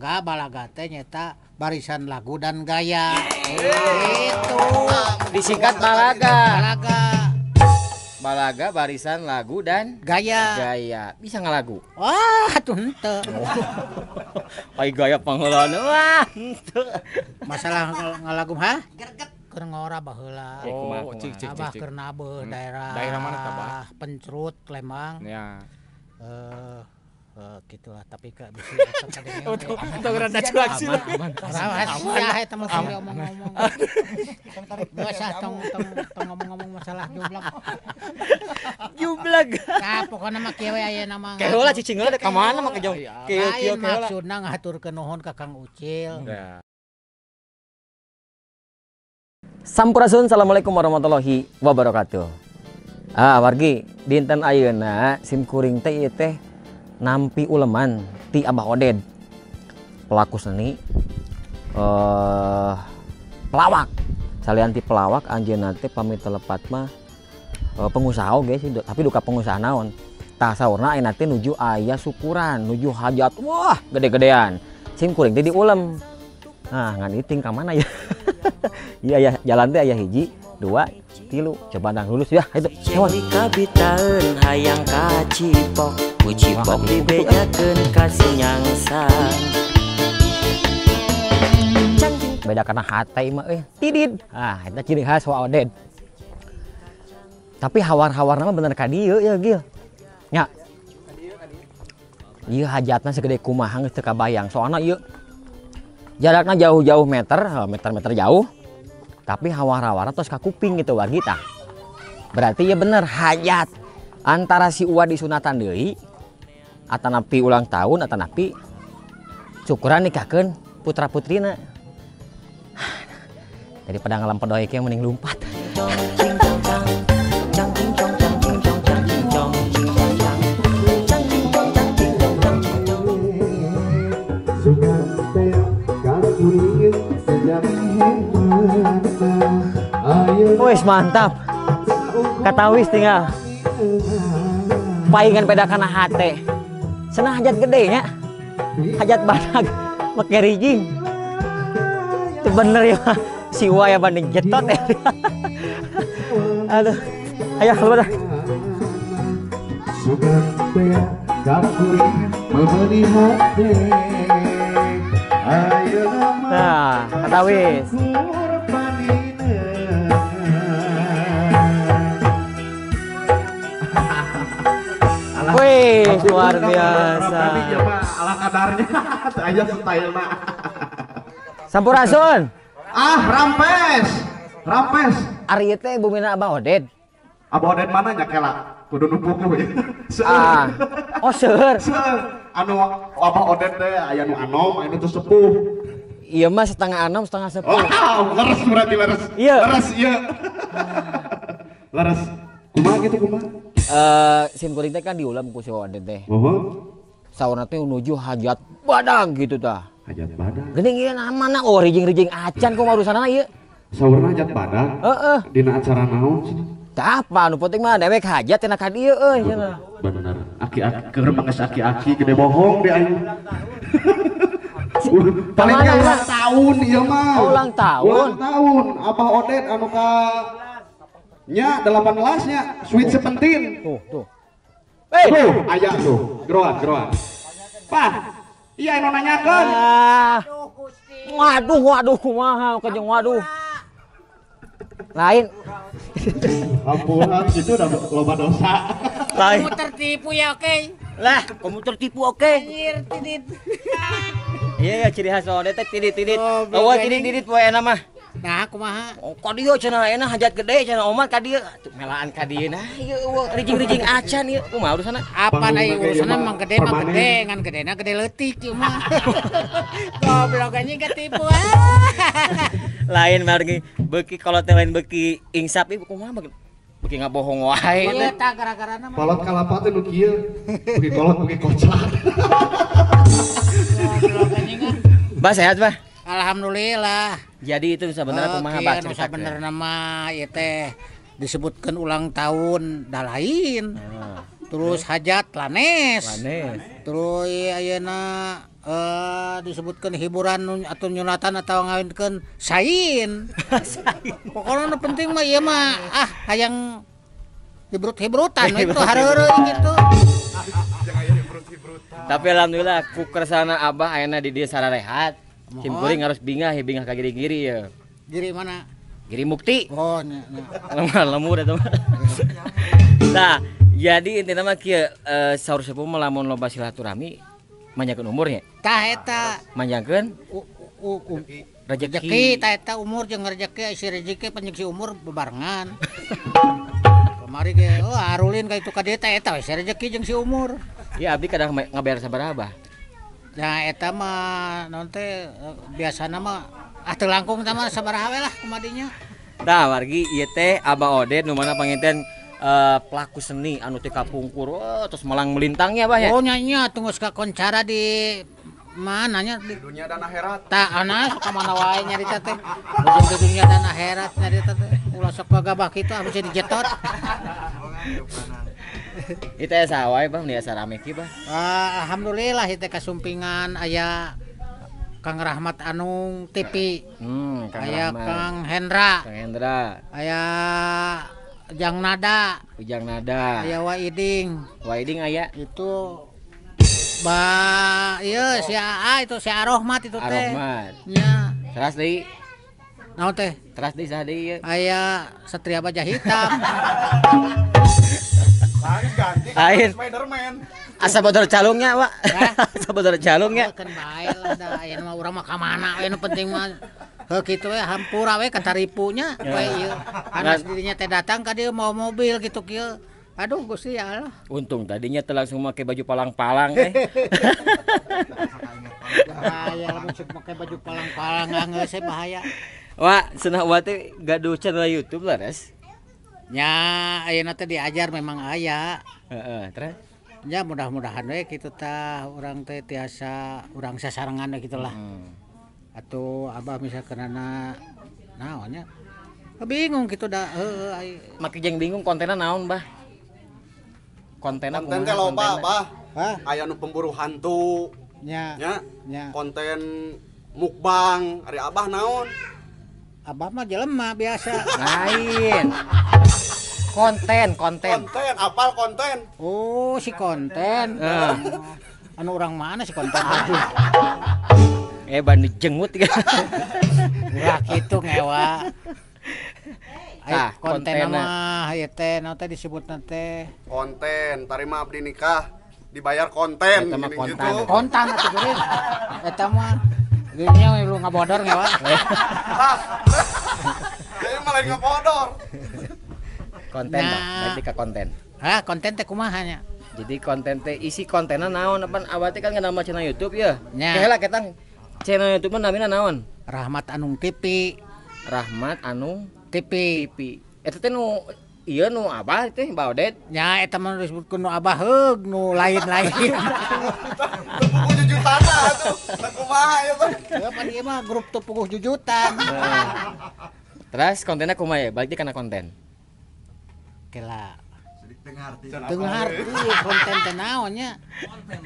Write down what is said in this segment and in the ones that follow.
Balaga teh nyata barisan lagu dan gaya. Itu disingkat balaga. Balaga. Balaga barisan lagu dan gaya. Gaya. Bisa ngalagu? Wah, tuh henteu. Ai gaya pangheulana wah henteu. Masalah ngalagu ha? Gerget keur ngora baheula. Oh, cik cik Abah cik. Keur nabeuh daerah. Daerah mana tah, Bah? Pencrut, Lembang. Ya. Gitulah tapi ke bisi untuk rada cuak sih. Rahasia eta mah ngomong-ngomong. Geus ah tong tong tong ngomong-ngomong masalah jublag. Jublag. Tah pokona mah kieu we ayeuna mah. Ke heula cicing heula ka mana mah kejong. Kieu kieu heula. Maksudna ngahaturkeun nuhun ka Kang Ucil. Sampurasun, assalamualaikum warahmatullahi wabarakatuh. Ah wargi, dinten ayeuna sim kuring teh ieu teh nampi uleman ti Abah Oded, pelaku seni pelawak. Salian ti pelawak anjeunna teh pamit telepat mah pengusaha oge sih, tapi duka pengusaha naon. Tah saurna ayeuna teh nuju aya syukuran, nuju hajat, wah gede-gedean. Sim kuring teh diulem. Nah, ngan iting ka mana ya? Iya ya, jalan teh aya hiji, dua, tilu. Coba ndang lulus ya, itu. Kabitaeun hayang kacipok, ku cipok dibejakeun ka sinyangsang. Beda karena hate mah euy, tidid. Ah, eta ciri khas Wa Oded. Tapi hawar-hawarna mah bener ka dieu ya, Gil. Nya. Ieu hajatna segede kumaha geus teu kabayang. Soalna ieu jarakna jauh-jauh meter, meter-meter jauh. Tapi hawar-hawarna tos ka kuping gitu wargi tah. Berarti ya bener hajat antara si Uwa disunatan deui atanapi ulang tahun atanapi syukuran nikahkeun putra-putrina. Daripada ngalempedoy kieu mending lumpat. Wis mantap. Katawis tinggal paingan peda kana hate. Cenah hajat gede nya. Hajat badag make rijing. Itu bener ya si Wa ya banding jetot ya. Aduh. Ayo keluar dah. Nah, katawis. Wih, luar biasa. Ala kadarnya, aja style-na. Sampurasun. Ah, rampes. Rampes. Ari teh bumina Abah Oded. Abah Oded mana nya kela? Kudu nupuku ya. Ah. Oh, seueur. Seueur. Anu Abah Oded teh aya nu anom, aya nu teu sepuh. Iya mah setengah anom, setengah sepuh. Oh, leres berarti leres. Iya. Leres iya. Leres. Kumaha gitu kumaha? Sim kuring teh kan diulam ku si Oded teh. Saurna teh nuju hajat badang gitu tah. Hajat badang. Geuning ieu namana oh rijing-rijing acan kumaha urusanana ieu. Saurna hajat badang? Heeh. Dina acara naon cenah? Tah apa nu penting mah dewek hajat cenah ka dieu euy cenah. Bener. Aki-aki keur mah geus aki-aki gede bohong di aing. Paling ge ulang tahun ieu mah. Oh, ulang tahun. Ulang tahun Abah Oded anu ka nya 18 nya Sweet 17. Tuh, tuh. Hei, tuh aya tuh, geroan, geroan. Pah, iya anu nanyakeun. Ah. Waduh, waduh kumaha kejeng waduh. Lain. Ampunan itu udah loba dosa. Lain. Kamu tertipu ya, oke. Lah, kamu tertipu oke. Anjir, tidit. Iya, ciri khas Oded teh tidit-tidit. Oh, tidit-tidit poe na mah. Nah, kumaha? Oh, ka dieu cenah ayeuna hajat gede cenah omat ka dieu. Atuh melaan ka dieu nah ieu eueuh rijing-rijing acan ieu. Kumaha urusanna? Apa ieu urusanna mah gede mah gede, ngan gedena gede leutik ieu mah. Goblok anjing ketipu ah. Lain mah beuki kolot teh lain beuki insap ieu kumaha beuki ngabohong wae. Ieu tah gara-garana mah. Kolot kalapa teh nu kieu. Beuki kolot beuki kocak. Goblok anjing ah. Bah sehat, Bah? Alhamdulillah. Jadi itu sebenarnya kumaha Bah cerita? Sebenarnya mah ieu teh disebutkan ulang tahun dah lain. Terus hajat lanes. Lanes. Terus ayeuna Disebutkan hiburan atau nyunatan atau ngawinkeun sain. Pokoknya nu penting mah ieu mah hayang hibrut-hibrutan itu hareureuy gitu. Tapi alhamdulillah ku kersana Abah ayeuna di dieu sararehat. Sim kuring harus bingah ya bingah ka giri-giri ya. Giri mana? Giri Mukti. Oh nya. Lemur eta mah. Nah, jadi intina mah kieu saur sepuh mah lamun loba silaturahmi manjangkeun umurnya. Tah eta manjangkeun rezeki tah eta umur jeung rezeki isi rezeki panjang si umur bebarengan. Kamari ge oh arulin ka itu ka dieu tah eta we rezeki jeung si umur. Ya abdi kadang ngabayar sabaraha Abah? Nah eta mah naon teh biasana mah teu langkung tah mah sabaraha we lah kumadinya. Tah wargi ieu teh Abah Oded nu mana panginten pelaku seni anu teh kapungkur terus malang melintangnya Bah ya. Oh nya tunggu kakoncara di mana nya di dunia dan akhirat. Tah ana sok ka mana wae nyarita teh. Ujung di dunia dan akhirat nyarita teh. Ulah sok gagabah kitu abis dijetot. Itu aya saha wae Bah, asa rame ki Bah. Alhamdulillah ieu teh kasumpingan aya Kang Rahmat Anung TV. Kang aya Rahmat. Kang Hendra. Kang Hendra. Aya Ujang Nada. Ujang Nada. Aya Waiding. Waiding aya itu ba ieu si AA itu si Arohmat itu teh. Arohmat. Nya. Teras deui. Naon teh? Teras deui saha deui ieu? Aya Satria Baja Hitam. Ganti Lain. Spiderman. Asa bodor calungnya, Pak. Asa bodor calungnya. Keun bae lah da aya mah urang mah ka mana we nu penting mah. Heuh kitu we hampura we kataripunya we ieu. Anas dirinya teh datang ka dieu mau mobil kitu kieu. Aduh Gusti ya Allah. Untung tadinya teh langsung make baju palang-palang Bahaya lamun cek make baju palang-palang geus bahaya. Wah, cenah wa teh gaduh channel YouTube lah, Res. Nya ayeuna teh diajar memang aya. Heeh, terus nya mudah-mudahan we kitu tah urang teh tiasa urang sasarengan we kitu lah. Atau Abah misalkan naonnya bingung gitu dah heueuh make jeung bingung kontenna naon Bah? Kontenna konten teh loba Bah. Aya nu pemburu hantu nya nya konten mukbang ari Abah naon? Abah mah jelema biasa. Lain. Konten konten apal konten. Oh si konten. Anu urang mana si konten? Ban dijengut ya. Ulah kitu ngewa. Tah, konten mah ieu teh naon teh disebutna teh? Konten, tarima abdi nikah dibayar konten eta mah gitu. Kontan atuh geuning. Eta mah geuning lu ngabodor ngewa. Saya mah lain ngabodor. Konten Bah, berarti ka konten. Hah, konten teh kumaha nya? Jadi konten teh isi kontenna naon apan awal teh kan nama channel YouTube ya. Keheula ketang channel YouTube mah namina naon? Rahmat Anung TV. Rahmat Anung TV. TV. Eta teh nu ieu nu Abah teh Mbak Oded. Nya eta mah disebutkeun nu Abah heug nu lain-lain. Teu puguh jujutan atuh. Teu kumaha ieu teh. Heuh pan ieu mah grup teu puguh jujutan. Terus kontenna kumaha ya? Balik kana konten. Kela. Teu ngarti konten teh naon nya? Konten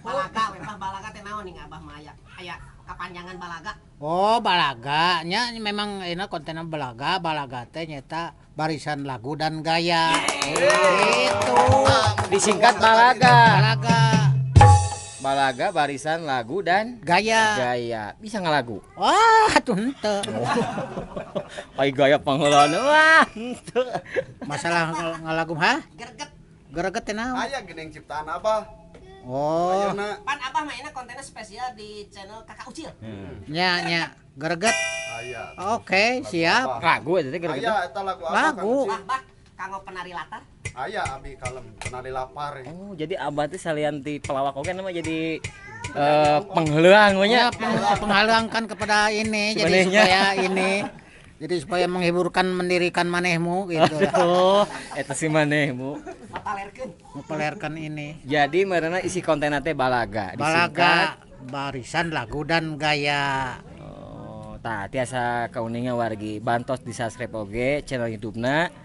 balaga we Bah, balaga teh naon ning Abah mah aya aya kapanjangan balaga. Oh, balaga nya memang enak kontenna balaga, balaga teh nyeta barisan lagu dan gaya. Gitu. Disingkat balaga. Balaga. Balaga barisan lagu dan gaya. Gaya. Bisa ngalagu. Wah, tuh henteu. Ai gaya pangheulana wah henteu. Masalah ngalagu ha? Greget. Greget teh naon? Aya geuning ciptaan Abah. Oh. Pan Abah mainnya kontennya spesial di channel Kakak Ucil. Nya nya greget. Aya. Oke, siap. Lagu eta teh greget. Aya eta lagu Abah. Lagu. Bah, bah, kanggo penari latar. Aya abi kalem penari lapar. Oh, jadi Abah teh salian ti pelawak oge nama jadi penghaleuang we nya. Penghaleuang kan kepada ini jadi supaya ini jadi supaya menghiburkan mendirikan manehmu gitu. Oh, eta si manehmu. Mapalerkeun. Mapalerkeun ini. Jadi meureunan isi kontenna teh balaga. Balaga barisan lagu dan gaya. Oh, tah tiasa kauninga wargi bantos di subscribe oge channel YouTube-na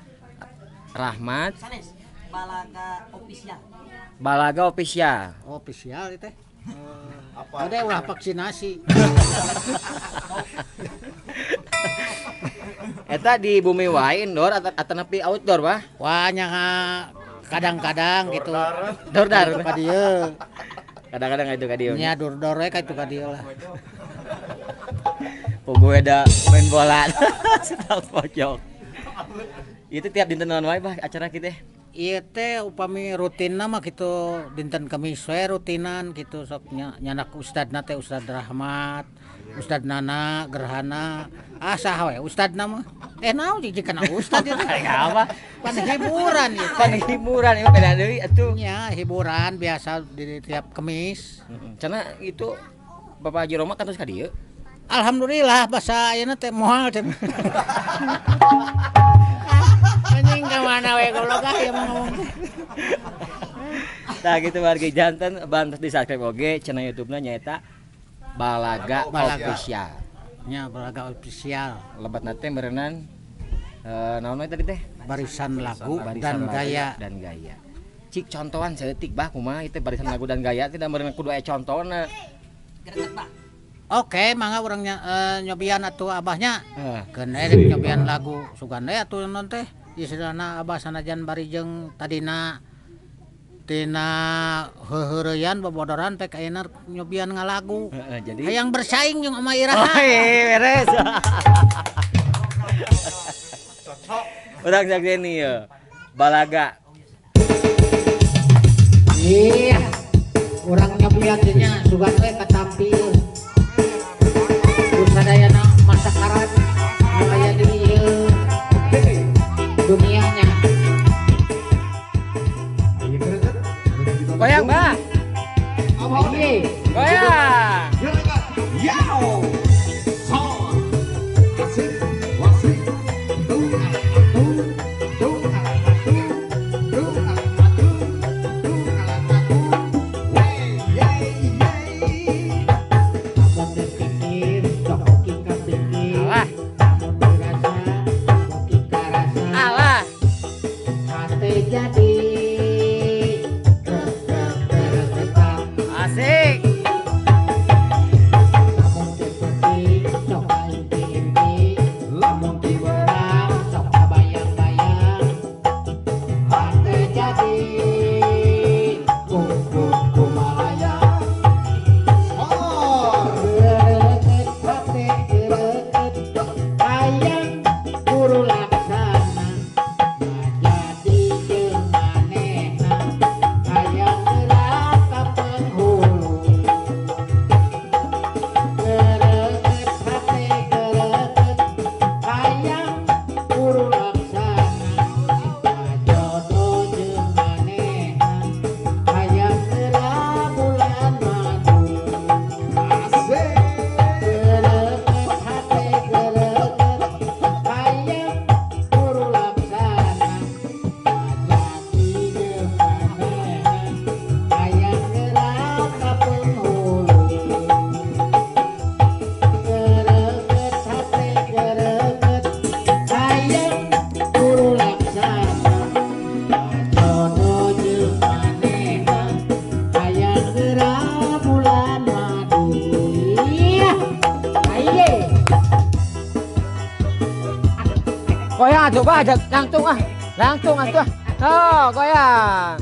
Rahmat Sanes Balaga Official. Balaga Official. Official itu teh. Apa? Udah ulah vaksinasi. Eta di bumi wae indoor atau nepi outdoor, Bah? Wah, nya kadang-kadang gitu. Dordar ka dieu. Kadang-kadang itu ka dieu. Nya dordor we ka itu ka dieu lah. Pogo da main bola. Setal pojok. Itu tiap dinten naon wae, Bah, acara kita? Ieu teh upami rutinna mah kitu dinten Kemis we rutinan kitu sok nya nyanak ustadna teh Ustad Rahmat, Ustad Nana, Gerhana, ah saha we ustadna mah. Naon jig kana ustad ieu teh? Apa? Pan hiburan ieu. Pan hiburan ieu beda deui atuh. Nya hiburan biasa di tiap Kemis. Cenah itu Bapak Haji Roma kantos ka dieu? Alhamdulillah basa ayeuna teh moal teh. Anjing ka mana we goblok ah ieu mah ngomong. Tah gitu wargi janten bantos di-subscribe oge channel YouTube-na nyaeta Balaga Official. Nya Balaga Official. Lebatna teh meureunan naon we tadi teh? Barisan lagu dan gaya. Dan gaya. Cik contohan saeutik bah kumaha ieu teh barisan lagu dan gaya teh da meureun kudu aya contona. Greget, Bah. Oke, mangga urang nyobian atuh abahnya. Keun rek nyobian lagu sugan we atuh non teh. Istilahna abah sanajan bari jeung tadina tina heuheureyan bobodoran pek ayeuna nyobian ngalagu. Jadi hayang bersaing jeung Oma Iraha. Oh, beres. Cocok. Urang sakseni ye. Balaga. Iya. Urang nyobian teh nya sugan we katampi. Sadayana masakaran nu aya di ieu dunianya. Goyang, Bah. Goyang. Yao. Son. Asik, wasik. Tu tu tu tu tu tu tu tu. Wey, ye, ye. Lamun dipikir sok kita pikir. Alah. Lamun dirasa sok kita rasa. Alah. Hate jadi Asik. Lamun dipikir sok impi-impi. Lamun diwerang sok bayang-bayang. Hate jadi kuku malaya. Son. Gereget hate gereget hayang guru laksana jadi jeung manehna hayang gerak ka penghulu. Gereget hate gereget hayang guru laksana jodoh jeung manehna hayang gerak bulan madu. Asik. Gereget hate gereget hayang guru laksana jadi jeung manehna hayang gerak ka penghulu. Gereget hate gereget hayang guru laksana jodoh jeung manehna hayang gerak bulan madu. Iya. Aye. Goyang atuh, Bah, langsung ah. Langsung atuh. Oh, goyang.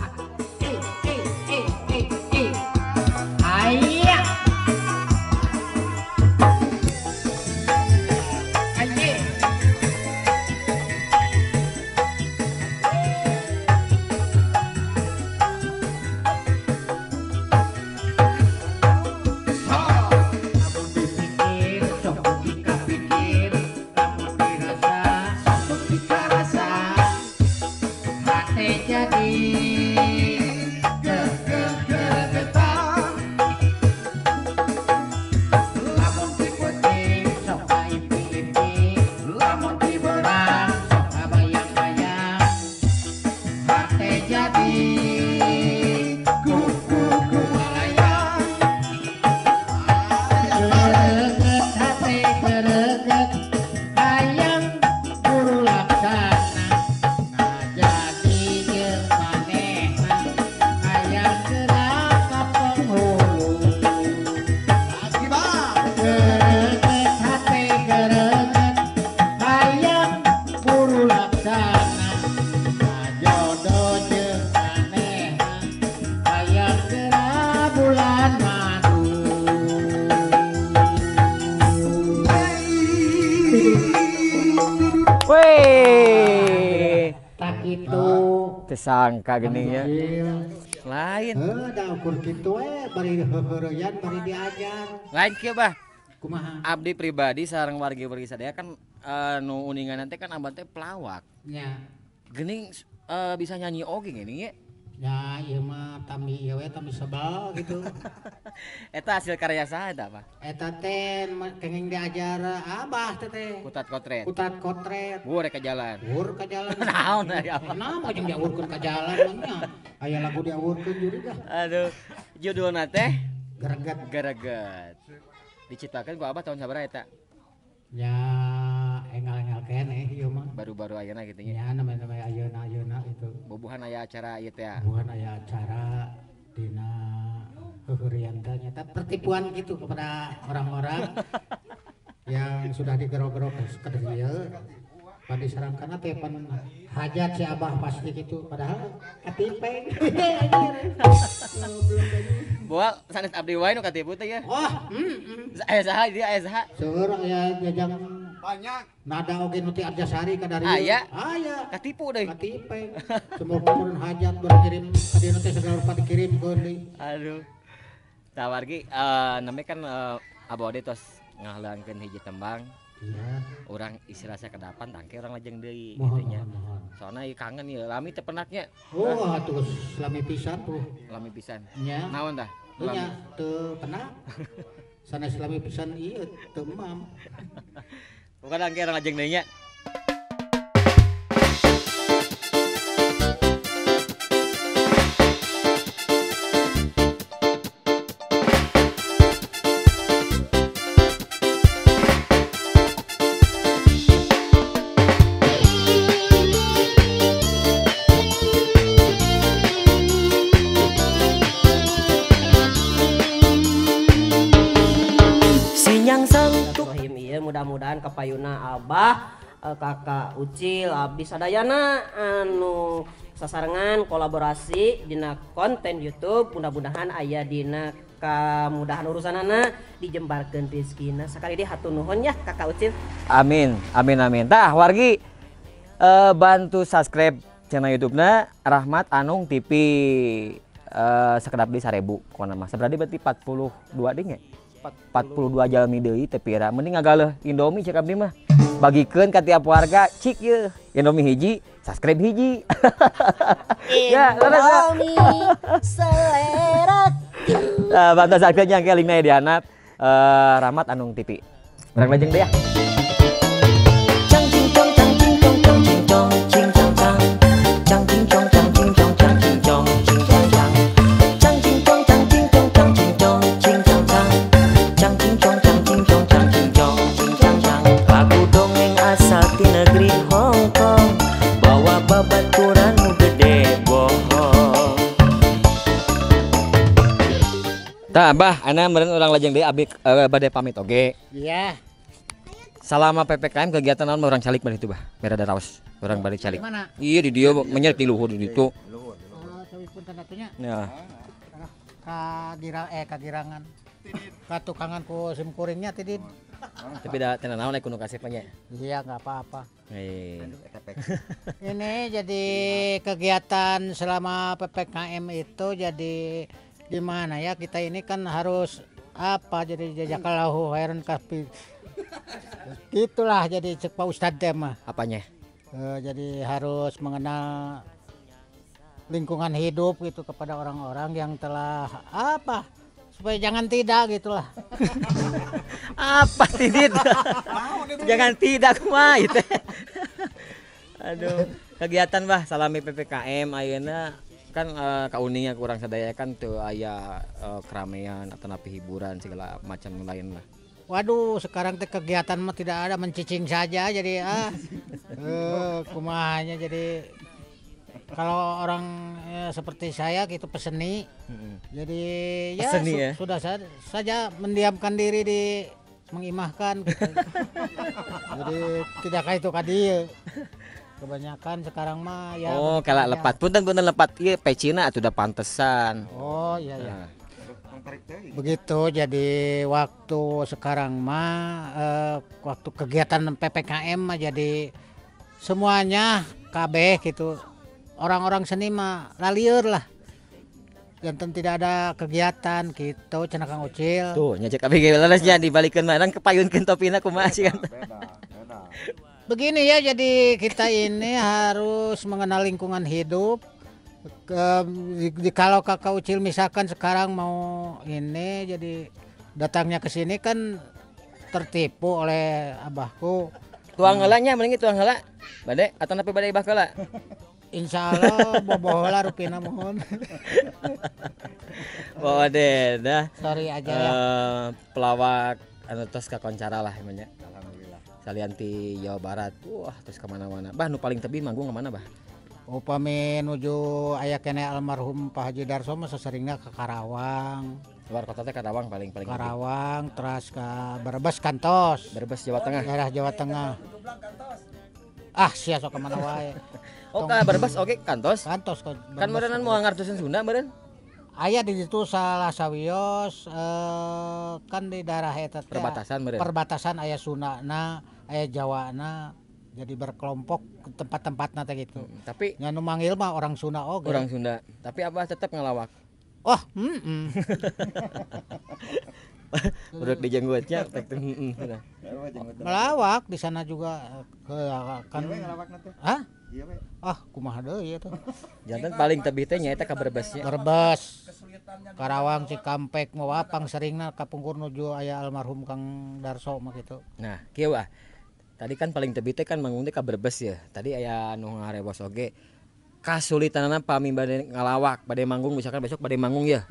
Ayah. Aye. Lamun dipikir sok kita pikir, lamun dirasa sok kita rasa, hate jadi kitu. Tersangka geuning nya. Lain. Heuh da ukur kitu we bari heuheureyan bari diajar. Lain kieu Bah. Kumaha? Abdi pribadi sareng wargi-wargi sadaya kan nu uningan teh kan abah teh pelawak. Nya. Geuning bisa nyanyi oge geuning nya. Ya ieu mah tami ieu we tami sebel gitu. Eta hasil karya saha eta Bah? Eta teh kenging diajar Abah teh. Kutat kotret. Kutat kotret. Wur ka jalan. Wur ka jalan. Naon ari apa? Naon jeung diawurkeun ka jalan nya. Aya lagu diawurkeun jurig ah. Aduh, judulna teh Greget. Greget. Diciptakeun ku Abah tahun sabaraha eta? Ya enggal-enggal keneh ieu mah. Baru-baru ayeuna kitu nya. Ya namanya ayeuna-ayeuna itu. Bubuhan aya acara ieu teh. Bubuhan aya acara dina heuheurean teh nyata pertipuan gitu kepada orang-orang yang sudah digerok-gerok ke dieu. Pan disarankan teh pan hajat si Abah pasti gitu padahal katipeng. Boal sanes abdi wae nu katipu teh ya. Oh, Aya saha dia aya saha? Seueur aya jajang banyak. Nada oge nu ti Arjasari ka dari. Aya. Aya. Katipu deui. Katipeng. Semua turun hajat berkirim ka dieu teh segala rupa dikirimkeun deui. Aduh. Tah wargi namanya kan Abah Ode tos ngahalangkeun hiji tembang. Iya. Urang istirahat sakedapan tangke urang lajeng deui kitu nya. Soalna ieu kangen ieu lami teh penaknya. Oh, atuh lami pisan tuh. Lami pisan. Nya. Naon tah? Nya teu penak. Sanes lami pisan ieu teu emam. Bukan tangke urang lajeng deui nya. Mudah-mudahan kapayuna Abah, Kakak Ucil, Abdi sadayana anu sasarengan kolaborasi dina konten YouTube mudah-mudahan aya dina kamudahan urusanana dijembarkeun rezekina. Sakali deui hatur nuhun ya Kakak Ucil. Amin, amin, amin. Tah wargi bantu subscribe channel YouTube-na Rahmat Anung TV sakedap di 1000 pokona mah. Saberadi berarti 42 deui nya. 42 jalmi deui teh pira mending ngagaleuh Indomie cek abdi mah bagikeun ka tiap warga cik yeuh Indomie hiji subscribe hiji. Ya Indomie selera. Bantu subscribe nya engke linkna di handap Rahmat Anung TV. Urang lajeng deui ya. Cang cing cong cang cing cong cang cing cong cing cang cang. Cang cing cong cang cing cong cang cing cong cing cang cang. Cang cing cong cang cing cong cang cing cong cing cang cang. Cang cing cong cang cing cong cang cing cong cing cang cang. Lagu dongeng asal ti negeri Hong Kong bawa babaturan nu gede bohong. Tah Abah, ana meureun urang lajeng deui abdi bade pamit oge. Iya. Salama PPKM kegiatan naon urang calik bari itu Bah? Bere ada raos. Urang bari calik. Mana? Iya di dieu menyer di luhur di ditu. Oh, tapi punten atuh nya. Ya. Ka kagirangan. Katukangan ku sim kuringnya tidin. Tapi da teu naon kudu kasep nya. Iya enggak apa-apa. Ini jadi kegiatan selama PPKM itu jadi gimana ya kita ini kan harus apa jadi jazakallahu khairan kafi. Itulah jadi cek Pak Ustadz teh mah. Apanya? Jadi harus mengenal lingkungan hidup gitu kepada orang-orang yang telah apa supaya jangan tidak gitulah. Apa tidak? Jangan tidak kumaha itu. Aduh, kegiatan Bah salami PPKM ayeuna kan kauningnya kurang sadaya kan teu aya keramaian atau napi hiburan segala macam lain lah. Waduh, sekarang teh kegiatan mah tidak ada, mencicing saja jadi kumahanya jadi kalau orang seperti saya gitu peseni. Jadi ya, peseni, ya? Sudah saja mendiamkan diri di mengimahkan gitu. Jadi tidak kayak itu kadi. Kebanyakan sekarang mah ya. Oh, kalau lepat punten lepat ieu pecina atuh udah pantesan. Oh, iya iya. Nah. Begitu, jadi waktu sekarang mah waktu kegiatan PPKM mah jadi semuanya KB gitu. Orang-orang seni mah lalieur lah. Janten tidak ada kegiatan gitu cenah Kang Ucil. Tuh nya cek abi ge leres nya dibalikeun mah urang kepayunkeun topina kumaha sih kan. Beda. Begini ya, jadi kita ini harus mengenal lingkungan hidup. Kalau Kakak Ucil misalkan sekarang mau ini, jadi datangnya ke sini kan tertipu oleh abahku. Tuang heula nya mending tuang heula. Bade atau nepi bade ibah heula. Insya Allah boboh heula rupina mohon. Bode dah. Sorry aja ya. Pelawak anu tos kakoncara lah emangnya. Alhamdulillah. Salian ti Jawa Barat, wah terus kemana-mana. Bah nu paling tebih manggung kemana bah? Upami nuju aya keneh almarhum Pak Haji Darso mah seseringna ke Karawang. Luar kota teh Karawang paling paling. Karawang terus ke Brebes kantos. Brebes Jawa Tengah. Daerah Jawa Tengah. Ah sia sok kemana wae. Oh ka Brebes oke kantos. Kantos ke Kan meureunnan moal ngartoseun Sunda meureun. Aya di situ salah sawios kan di daerah eta teh Perbatasan meureun. Perbatasan aya Sundana, aya Jawana. Jadi berkelompok tempat-tempatna teh gitu. Tapi nya nu manggil mah orang Sunda oge. Orang Sunda. Tapi abah tetap ngelawak. Oh, Udah dijenggutnya, melawak di sana juga ke kan. Hah? Ah, kumaha deui eta. Janten paling tebih teh nyaeta ka Brebesnya. Brebes. Karawang, Cikampek, Mawapang seringna kapungkur nuju aya almarhum Kang Darso mah kitu. Nah, kieu ah. Tadi kan paling tebih teh kan manggung teh ka Brebes ya. Tadi aya nu ngarewos oge. Kasulitanana pami bade ngalawak, bade manggung misalkan besok bade manggung ya.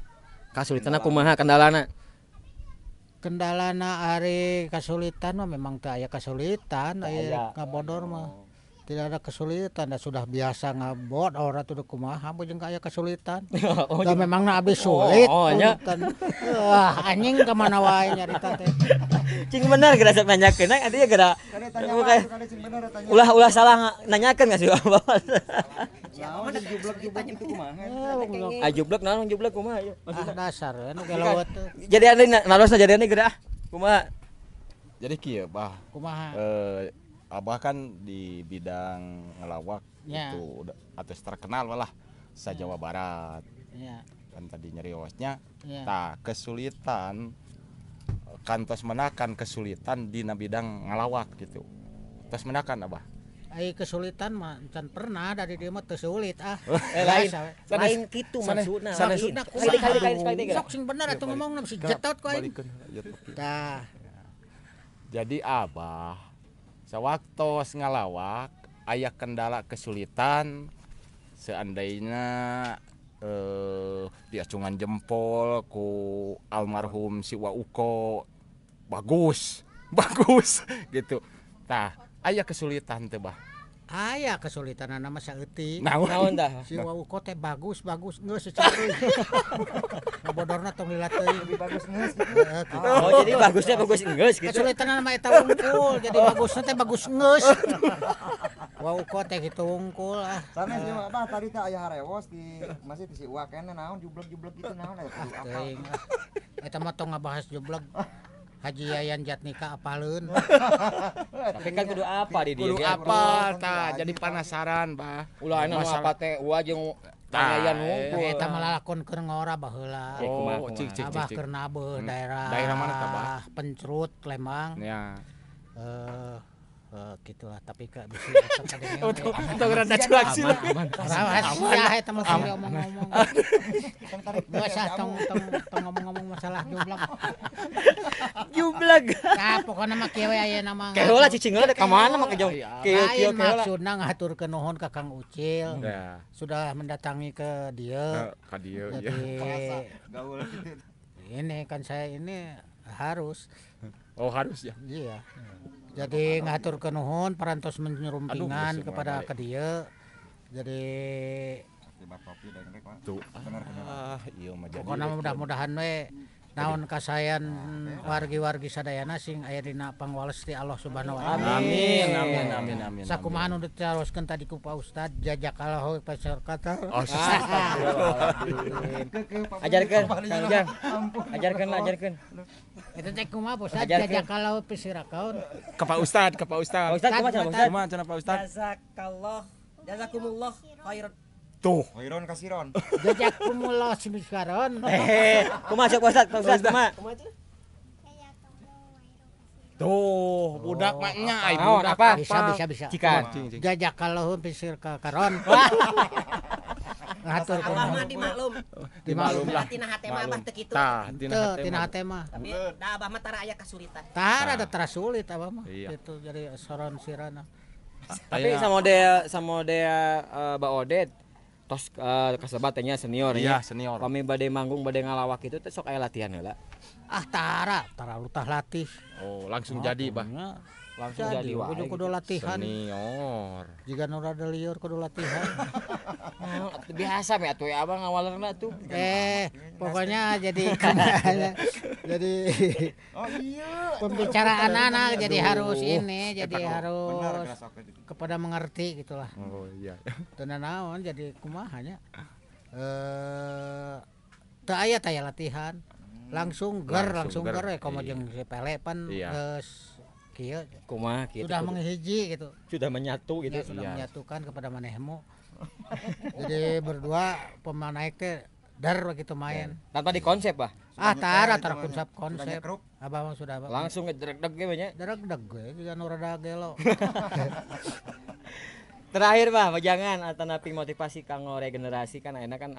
Kasulitanna kumaha kendalana? Kendalana ari kasulitan mah memang teu aya kasulitan, aya ngabodor mah. Tidak ada kesulitan, dah sudah biasa ngabodor atuh kumaha jeung aya kesulitan. Oh, da memangna abis sulit. Oh, nya. Wah, anjing ka mana wae nyarita teh. Cing bener geura sok nanyakeun artinya geura. Ulah-ulah salah nanyakeun nggak sih Bapak. Naon jublek-jublek itu kumaha? Ah jublek naon jublek kumaha ya? Ah dasar anu gelawat teh. Jadi anu narosna jadi anu geura kumaha? Jadi kieu bah. Kumaha? Abah kan di bidang ngelawak ya. Itu udah atau terkenal lah sa Jawa Barat. Ya. Kan tadi nyeriosnya. Ya. Tah kesulitan kantos menakan kesulitan dina bidang ngelawak gitu. Tos menakan Abah. Ai kesulitan mah can pernah dari dia mah teu sulit ah. Lain lain kitu maksudna. Maksudna kumaha? Sok sing bener atuh ngomongna bisi jetot ku aing. Tah. Jadi Abah sawaktos ngalawak aya kendala kesulitan seandainya diacungan jempol ku almarhum si Wauko bagus bagus gitu. Tah aya kesulitan teh bah. Aya kesulitan mah saeutik. Naon tah? Si Wauko teh bagus bagus geus secaeuy. Ngabodorna tong lila teuing. Lebih bagus geus gitu. Oh, jadi bagusnya bagus geus gitu. Kesulitan mah eta wungkul, jadi bagusna teh bagus geus. Wauko teh kitu wungkul ah. Sanes ieu mah Abah tadi teh aya harewos di masih di si Uwa keneh naon jublek-jublek gitu naon aya kudu apa. Eta mah tong ngabahas jublek. Haji Yayan Jatnika apaleun. Tapi kan kudu apa di dieu? Kudu apa tah jadi penasaran bah. Ulah anu apa teh Uwa jeung Yayan hungkul. Eta mah lalakon keur ngora baheula. Oh, cik cik Abah cik. keur nabeuh daerah. Daerah mana tah bah? Pencrut Lembang. Ya. Gitulah tapi ke bisi eta kadenge. Untuk rada cuak sih. Rahasia eta mah sambil omong-omong. Geus ah tong tong ngomong-ngomong masalah jublek. Jublek. Tah pokona mah kieu we ayeuna mah. Keho lah cicing heula ka mana mah kejong. Kieu kieu Lain maksudna ngaturkeun nuhun ka Kang Ucil. Sudah mendatangi ke dia. Ka dieu ya. Gaul gitu. Ini kan saya ini harus. Oh harus ya. Iya. Jadi ngaturkeun nuhun parantos menyurumpingan kepada ke dieu. Jadi tuh ah ieu mah jadi. Pokona mudah-mudahan we naon kasayan wargi-wargi sadayana sing aya dina pangwales ti Allah Subhanahu wa taala. Amin amin amin amin. Sakumaha nu ditaroskeun tadi ku Pak Ustad jazakallahu khairan. Ajarkeun Kang Ujang. Ajarkeun lah ajarkeun. Eta teh kumaha Pak Ustad jazakallahu pisirakaun. Ka Pak Ustad, ka Pak Ustad. Pak Ustad kumaha cenah Pak Ustad? Kumaha cenah Pak Ustad? Jazakallah jazakumullah khairan. Tuh. Wiron kasiron. Jajak pumulos miskaron. Kumaha sok Ustaz, Pak Ustaz kumaha? Tuh, budak mah nya ai Naon budak. apa? Bisa. Cikan. Jajak kalauhun pisir ka karon. Ngatur Abah mah dimaklum. Dimaklum lah. Tina hate mah abah teu kitu. Tah, tina Teu hate tina mah. hate mah. Tapi da abah mah tara aya kasulitan. Tara ada tara sulit abah mah. Iya. Gitu jadi soron sirana. Tapi sama model Mbak Odet tos kasebat teh nya senior Iya, nya. senior. Pami bade manggung bade ngalawak itu teh sok aya latihan heula. Ah tara, tara lutah latih. Oh, langsung jadi, Bah. Langsung jadi wae. Kudu kudu latihan. Senior. Jika nu rada liur kudu latihan. Biasa we atuh abang ngawalerna tuh. Pokoknya jadi jadi Oh iya. pembicaraan anak jadi harus ini, jadi Bener harus keras oke. kepada mengerti gitulah. Oh iya. Teu naon jadi kumaha nya. Teu aya taya latihan. Langsung ger, langsung Langsung ger ger. we komo Iya. jeung si Pele pan Iya. geus kieu Kumaha kitu. sudah menghiji gitu. Sudah menyatu gitu. Ya, sudah Iya. menyatukan kepada manehmu. Jadi berdua pemain naik teh dar begitu main. Tanpa dikonsep, Bah. Ah, tara nyetel tara itu mah. konsep Sudah konsep. nyekruk. Abah mah sudah abah. Langsung ngedreg-deg ge nya. Deg-deg gue juga nu rada gelo. Terakhir Bah, jangan atanapi motivasi kanggo regenerasi kan ayeuna kan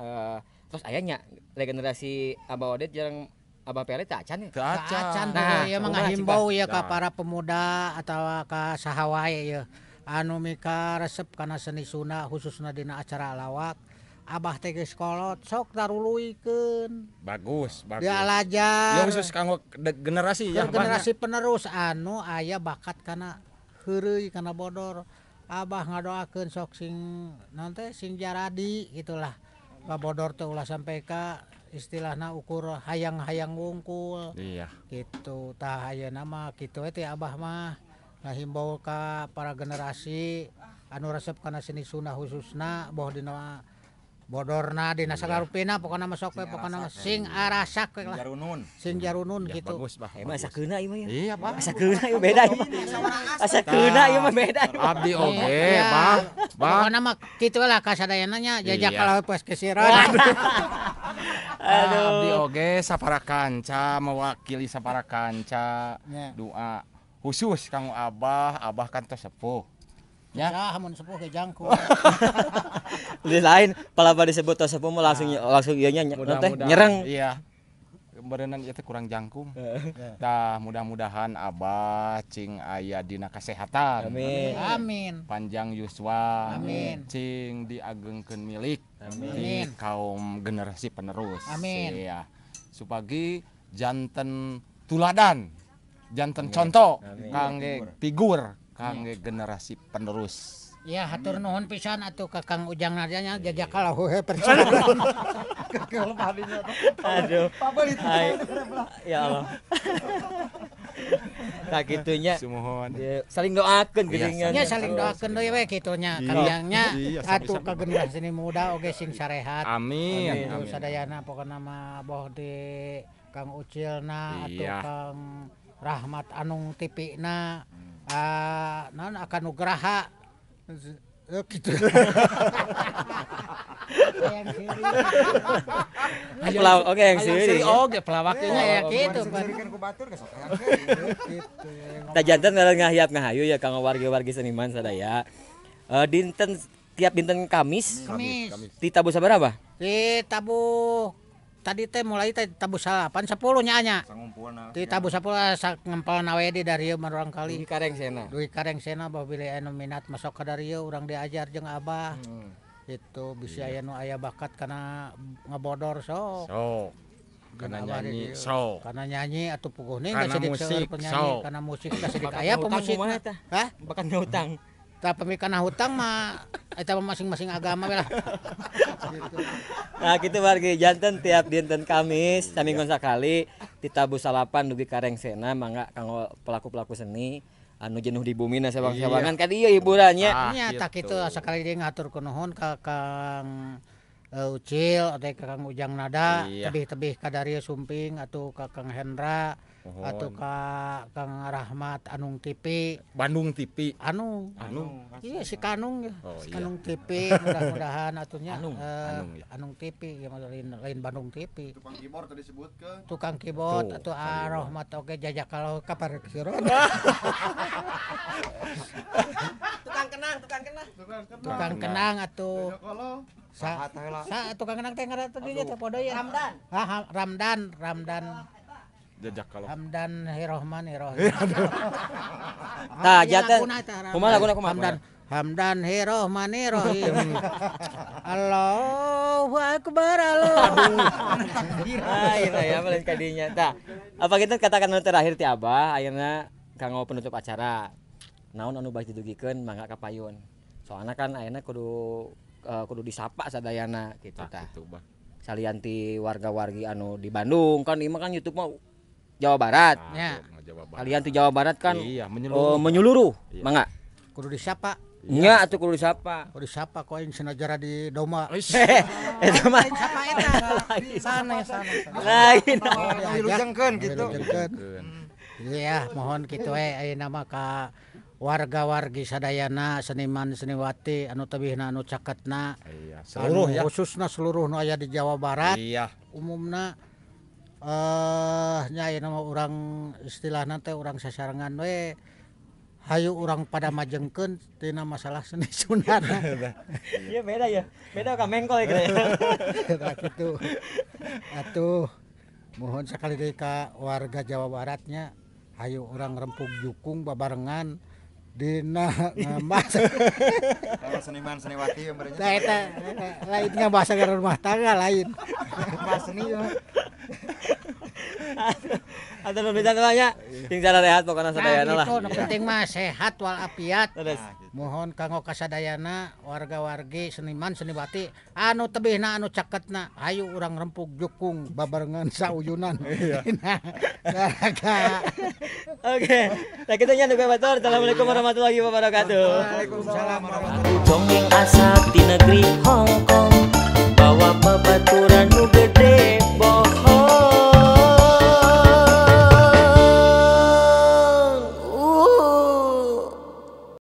terus aya nya regenerasi Abah Odet jeung Abah Pele teh acan ya. Teu acan. Acan Nah, ya mah kumaha, ngahimbau ya ka Nah. para pemuda atau ka saha wae ya. Anu mika resep kana seni Sunda khususna dina acara lawak. Abah teh geus kolot sok taruluikeun. Bagus, bagus. Dialajar. Ya khusus kanggo generasi ya, Keur generasi penerus anu aya bakat kana heureuy kana bodor. Abah ngadoakeun sok sing naon teh sing jaradi gitulah. Ka bodor teh ulah sampai ka istilahna ukur hayang-hayang wungkul. Iya. Gitu tah ayeuna mah kitu we teh abah mah ngahimbau ka para generasi anu resep kana seni Sunda khususna boh dina bodorna dina sagarupina pokona mah sok we pokona mah sing arasak we lah Jarunun. sing jarunun Ya, gitu. bagus, Bah. Emang asa keuna ieu mah ya. Iya, Bah. Asa keuna ieu beda ieu mah. Asa keuna ieu mah beda. Abdi oge, Iya. Bah. Bah. Pokona mah kitu lah kasadayana nya jajak Iya. kalau poes kesiran. Aduh. Abdi oge sapara kanca mewakili sapara kanca Ya. doa khusus kanggo Abah, Abah kan tos sepuh. Ya, mun sepuh ge jangkung. Di lain palaba disebut tos sepuh mah langsung langsung ieu nya teh nyerang. Iya. Berenang ieu teh kurang jangkung. Tah mudah-mudahan Abah cing aya dina kesehatan. Amin. Amin. Panjang yuswa. Amin. Cing diagengkeun milik Amin. di kaum generasi penerus. Amin. Iya. Supagi janten tuladan, janten contoh kangge figur kangge generasi penerus. Ya hatur nuhun pisan atuh ka Kang Ujang Nadanya jajak kalau he percaya. Aduh. Ai. Ya Allah. Tah kitunya. Sumuhun. Ya, saling doakeun Iya, geuningan. Nya saling doakeun deui we kitu nya Iya. Kang Ujangnya Iya, atuh sami-sami. ka generasi muda oge sing sarehat. Amin. Amin. Amin. Sadayana pokona mah boh di Kang Ucilna atuh Iya. Kang Rahmat Anung TV-na naon akan Nugraha gitu. Hayang seuri. Pelawak oge yang seuri. Oge pelawaknya. Ya gitu pan. Sing ku batur geus sok hayang seuri. Gitu ya. Tah janten ngaran ngahiap ngahayu ya kanggo wargi-wargi seniman sadaya. Dinten tiap dinten Kamis Kamis. di tabuh sabaraha, Bah? Di tabuh tadi teh mulai teh tabuh 8 10 nya nya. Sangumpulna. Di tabuh 10 sak ngempel nawe di dari ieu mah urang Di kali. kareng sena. Duit kareng sena bahwa bilih anu minat masuk ka dari ieu urang diajar jeung abah. Itu bisi aya nu aya bakat kana ngebodor sok. Sok. Jeung Kana abah di nyanyi dieu. sok. Kana nyanyi atuh puguh ning Kana kasidik musik, seueur penyanyi, sok. kana musik kasidik Bakat aya ngutang pemusik. kumaha tah? Hah? Bakat ngutang. Tah pemikana hutang mah eta mah masing-masing agama we lah. Gitu. Nah gitu wargi janten tiap dinten Kamis saminggon sakali di tabuh salapan dugi kareng sena mangga kanggo pelaku-pelaku seni anu jenuh di bumi na sewang-sewangan ka dieu hiburannya. Ah, Nya tah gitu. kitu sakali deui ngatur nuhun ka Kang Ucil atau ka Kang Ujang Nada Iya. tebih-tebih ka Dario Sumping atau ka Kang Hendra Atau ka Kang Rahmat Anung TV. Bandung TV. Anung. Anung. Iya si Kanung ya. Oh, si iya. Kanung TV mudah-mudahan atunya Anung. Anung, ya. Anung TV ya lain Bandung TV. Tukang keyboard tadi sebutkeun. Tukang keyboard Tuh, atau Rahmat oke jajak kalau kapar siron. Tukang kenang, tukang kenang. Tukang kenang atau Kalau sa, sa tukang kenang teh ngaran teh dinya teh podo ya. Ramdan. Ah, Ramdan, Ramdan. Jajak kalau. Hamdan Hirohman Hirohim. Tah, Iya, jatuh. laguna eta, Ramdan. Kumaha laguna kumaha? Hamdan Hamdan Hirohman Hirohim. Allahu Akbar Allah. Ayeuna ya balik ka dinya. Tah, apa kita katakan nu terakhir ti Abah ayeuna kanggo penutup acara. Naon anu bade didugikeun mangga ka payun. Soalna kan ayeuna kudu kudu disapa sadayana gitu Tah, tah. gitu, Bah. Salian ti warga-wargi anu di Bandung kan ieu mah kan YouTube mah Jawa Barat. Nah, Ya. tuh, Jawa Barat. Kalian ti Jawa Barat kan Iya, menyeluruh. menyeluruh. Iya. Mangga. Kudu disapa, Nya atuh kudu disapa. kudu disapa ku aing senajara di doma. Eta mah Sapa eta? Sana sana. lain. Wilujengkeun gitu. Wilujengkeun. Iya, mohon kitu we ayeuna mah ka warga-wargi sadayana seniman seniwati anu tebihna anu caketna Iya, seluruh anu ya. khususna seluruh nu aya di Jawa Barat. Iya. Umumna nya ayeuna mah urang istilahna teh urang sasarengan we hayu urang pada majengkeun tina masalah seni Sundana. Iya beda ya. Beda ka mengkol gitu ya. Tah kitu. Atuh mohon sekali deui ka warga Jawa Baratnya hayu urang rempug jukung babarengan dina ngabahas Kalau seniman seniwati yang berenya. Tah eta lain ngabahas rumah tangga lain. Bahas seni ya. Atau pemerintah namanya sing rehat pokoknya sadayana lah. Nah, gitu, nu penting mah sehat walafiat. Terus. Mohon kanggo kasadayana warga-wargi seniman seniwati anu tebihna anu caketna hayu urang rempug jukung babarengan sauyunan. Nah, garaga. Oke. Nah kita nya nu batur. Assalamualaikum warahmatullahi wabarakatuh. Waalaikumsalam warahmatullahi Dongeng asa tina